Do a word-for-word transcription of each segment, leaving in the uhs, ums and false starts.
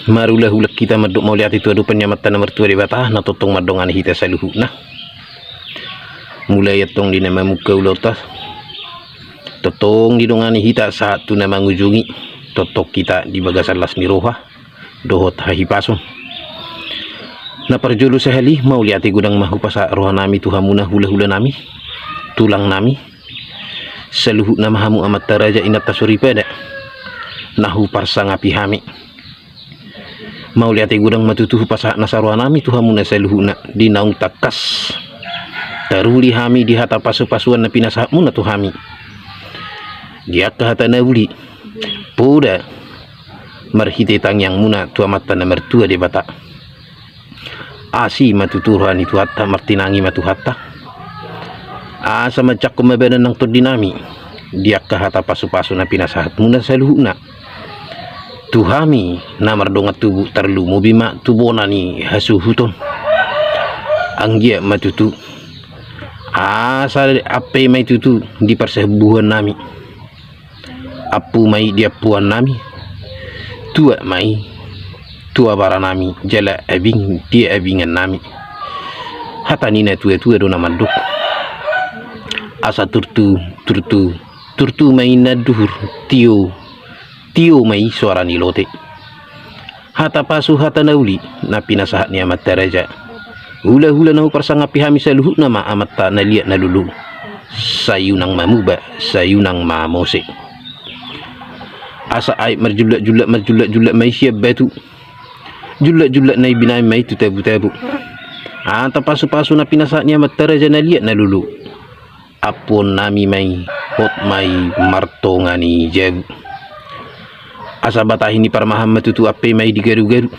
Marhulahula hita mandok mauliate tu adopan ni Amanta na martua Debata na tongtong mandongani hita saluhutna. Mulai antong di na mamungka ulaonta, tongtong didongani hita sahat tu na mangujungi, tongtong hita di bagasan las ni roha dohot hahipason. Na parjolo sahali, mauliate godang ma hupasahat rohanami tu hamuna hulahulanami, tulangnami, saluhutna ma hamu amanta raja inanta soripada na huparsangapi hami. Mauliate godang ma tutu hupasahat nasa rohanami tu hamuna saluhutna di naung tangkas taruli hami di hata pasupasuan na pinasahatmuna tu hami di angka hata na uli, poda marhite tangiangmuna tu Amanta na martua Debata. Asi ma tutu roha ni Tuhanta, martinangi ma Tuhanta, asa manjangkon ma badan nang tondinami di angka hata pasupasu na pinasahatmuna saluhutna tu hami na mardongan tubu, tarlumobi ma tu bona ni hasuhuton. Anggiat ma tutu asa ampe ma i tutu di parsambuannami, ampu ma i di ampuannami, tuat ma i tu abaranami, jala abing di abingannami. Hata ni na tuatua do na mandok: Asa turtu, turtu, turtu ma i na duhur, tio, tio ma i soara ni lote. Hata pasu, hata na uli na pinasahat ni amanta raja. Hulahula na huparsangapi hami saluhutna ma amanta na liat na lolo. Sai unang mamuba, sai unang mamose. Asa aek marjulak-julak, marjulak-julak ma i sian batu, julak-julak na i binaen ma i tu tabutabu. Hata pasupasu na pinasahat ni amanta raja na liat na lolo. Ampuonnami ma i, hot ma i martonga ni jabu. Asa batahi ni parmahan ma tutu ampe ma i di garugaru.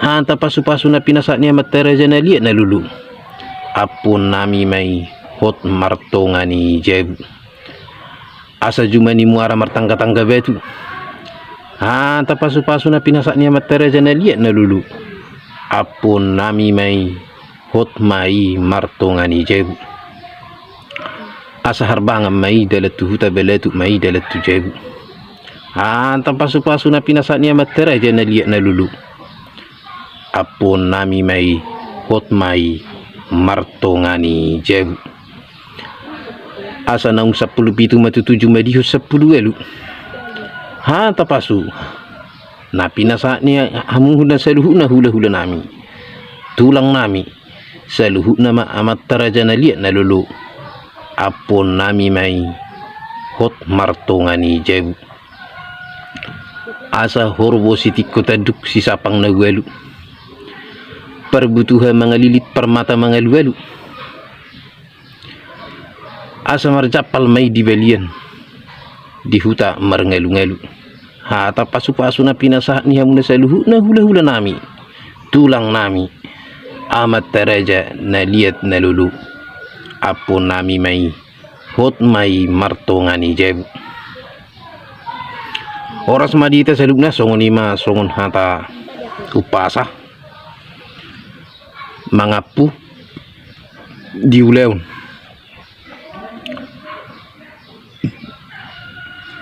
Hata pasupasu na pinasahat ni amanta raja na liat na lolo. Ampuonnami ma i, hot martonga ni jabu. Asa juma ni muara martanggatangga batu. Hata pasupasu na pinasahat ni amanta raja na liat na lolo. Ampuonnami ma i, hot ma i martonga ni jabu. Asa harbangan ma i dalan tu huta, balatuk ma i dalan tu jabu. Hata pasupasu na pinasahat ni amanta raja na liat na lolo. Ampuonnami ma i, hot ma i martonga ni jabu. Asa naung sampulu pitu ma tutu jumadi hot sampulu ualu. Hata pasu na pinasahat ni hamu na saluhutna hulahulanami, tulangnami, saluhutna ma amanta raja na liat na lolo. Ampuonnami ma i, hot martonga ni jabu. Asa horbo sitingko tanduk, sisapang na ualu, parbutuha mangalilit, parmata mangalualu. Asa marjampal ma i di balian, di huta marngalungalu. Hata pasupasu na pinasahat ni hamu na saluhutna hulahulanami, tulangnami, amanta raja na liat na lolo. Ampuonnami ma i, hot ma i martonga ni jabu. Horas ma di hita saluhutna. Songon i ma songon hata umpasa, mangampu di ulaon.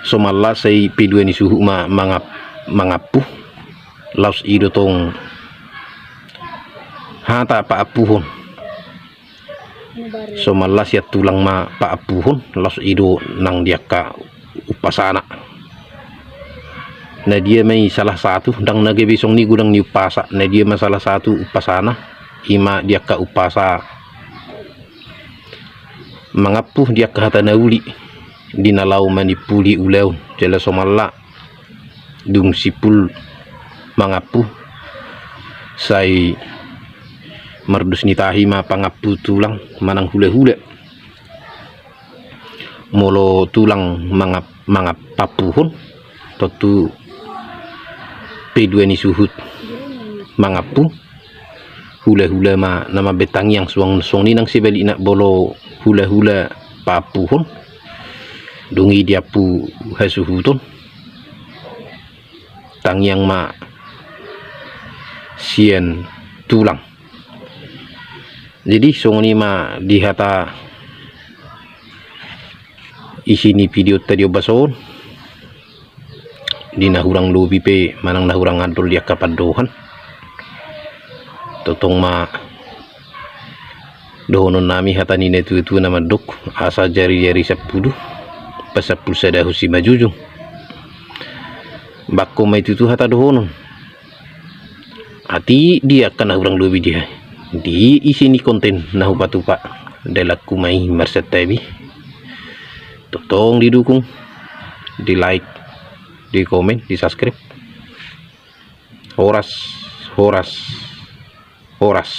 Somalna sai pedua ni suhut ma mangap-, mangampu, laos i do tong hata paampuhon. Somalna sian tulang ma paampuhon, laos i do nang di angka umpasana. Na dia ma i salah satu, ndang na gabe songon i godang ni umpasa, na dia ma salah satu umpasana, i ma di angka umpasa mangampu di angka hata na uli, di na laho manimpuli ulaon. Jala somalna dung simpul mangampu, sai mardos ni tahi ma pangampu tulang manang hulahula. Molo tulang mangap-, mangap-, paampuhon, tontu pedua ni suhut mangampu. Hulahula ma na mambaen tangiang. Suang songon i nang sebalikna, molo hulahula paampuhon, dung i diampu hasuhuton, tangiang ma sian tulang. Jadi songon i ma di hata isi ni videonta di ombas on. di na hurang lobi pe manang na hurang andor di angka pandohan. Tongtong ma dohonon nami hata ni na tuatua na mandok, asa jarijari sampulu, pasampulu sada hon simanjujung. Bangko ma i tutu hata dohonon. Atik di angka na hurang lobi di, di isi ni konten na hupatupa, dalanku ma i marsantabi. Tongtong didukung, di like, di komen, di subscribe. Horas, horas, horas.